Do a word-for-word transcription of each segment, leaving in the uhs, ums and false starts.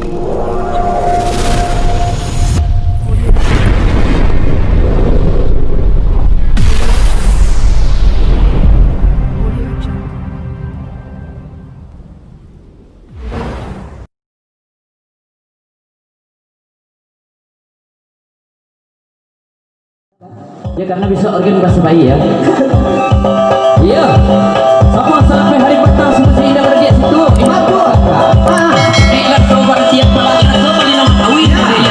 Ya, karena besok organ basah bayi, ya. Iya. Sama sampai hari petang, sama sehingga berdiak situ. Bagus. Ah, eh, lah, coba tiap pelajaran, coba di nama kawin. Hei.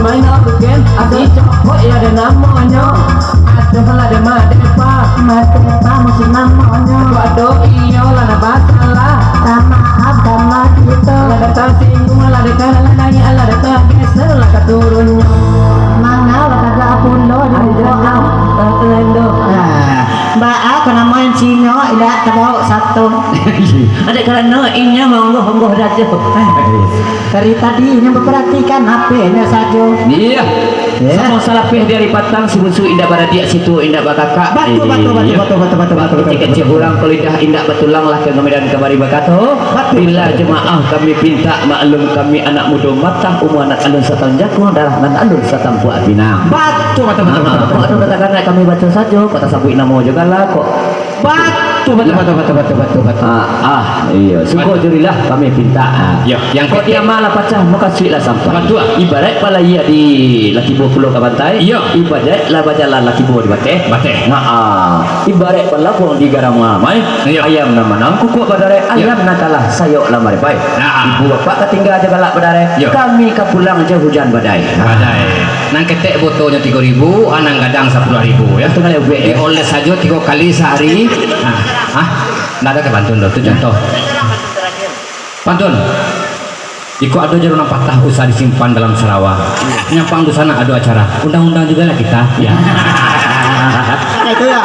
Main ogen, ati copot ya ada namonyo. Aduh lah deh mah depa. Mah depa musim namonyo. Waduh iyo lah nak basalah. Tak maaf sama kita. Lah datang singgung lah dekat lah naik lah dekat geser lah keturunnyo. Mangau lah kagak pulo di Aduh, bawah. Aduh, aduh. Ah, baa kena main Cino, indak tabawa satu. Ada karena inya monggoh-onggoh dajo. Dari tadi inyo memperhatikan H P-nyo sajo. Iya. Ya. Samo salapeh di ari patang, si busu indak baradiak, si tuo indak bakakak. Batua, batua, batua, Iya. Batua, batua, batua, batua, Kecek-kecek batua. Urang kalau lidah indak batulang lah ka ngamidan kamari bakato. Batua, Bila batua, batua. Jemaah kami pintak maklum kami anak mudo matah umua anak alun satahun jakuang darah nan alun satampuak pinang. Batua, batua, batua, Ah, batua, batua, kok ado batua. Katakan kami baco sajo, kok tasabuik namo jo galak kok. Batua, batua, batua, batua, batua, batua, batua. Ah, ah, iyo. Suko Batua. Jurilah kami pinta. Ah. Yo, yang Kok ketiga. Diama lah pacah, mukasuik lah sampai. Batua. Ibarat palayia di lah tibo pulo ka pantai. Yo. Ibarat lah bajalan lah tibo di bateh. Bateh. Nah, ah. Ibarat palabuang di garang malamai. Yo. Ayam nan manang kukuak badarek, Yo. Ayam nan kalah sayok lah maripai. Nah. Ibu bapak ka tingga jo galak badarek. Yo. Kami ka pulang jo hujan badai. Badai. Nan ketek botonyo tigo ribu, ah, nan gadang sapuluah ribu, ya. Itu kan lebih, ya. Dioles sajo tigo kali sehari. Nah, ah, ndak ado ka pantun tu, tu contoh. Pantun. Jikok ado jarum nan patah, usah disimpan dalam sarawa. Nyampang dunsanak ado acara, undang-undang jugalah kita. Ya. Itu ya.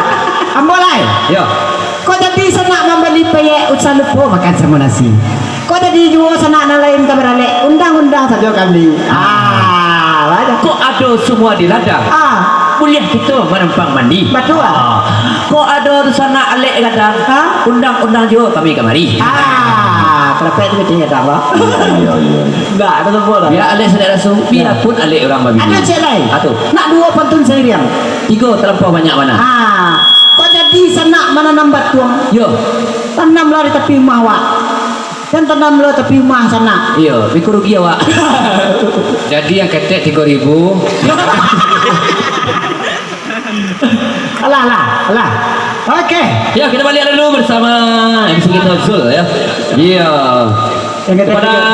Ambo lai. Yo. Kok jadi sanak mambali peyek, usah lupo makan samo nasi. Kok jadi juo sanak nan lain ka baralek, undang-undang sajo kami. Ah, banyak. Kok ado sumua di ladang? Ah. Buliah kito manampang mandi. Batua. Ah. Kok ado tu sanak alek gadang? Ha? Undang-undang juo kami kamari. Ah, kelapek tu kecil gadang, Pak. Iya, iya, iya. Ndak, ado sumua lah. Biar alek sanak raso, biar Ya. pun alek urang babini. Ado cek lai. Ah, tu. Nak duo pantun sairiang. Tigo talampau banyak bana. Ah, kok jadi sanak mananam batuang? Yo. Tanamlah di tapi rumah awak. Kan tanam lo tapi rumah sanak. Iyo, biko rugi awak. Jadi yang ketek tigo ribu. Alah, alah, alah. Oke. Ya, kita balik dulu bersama M C kita Zul, ya. Iya. Yang ketek Kepada tigo ribu.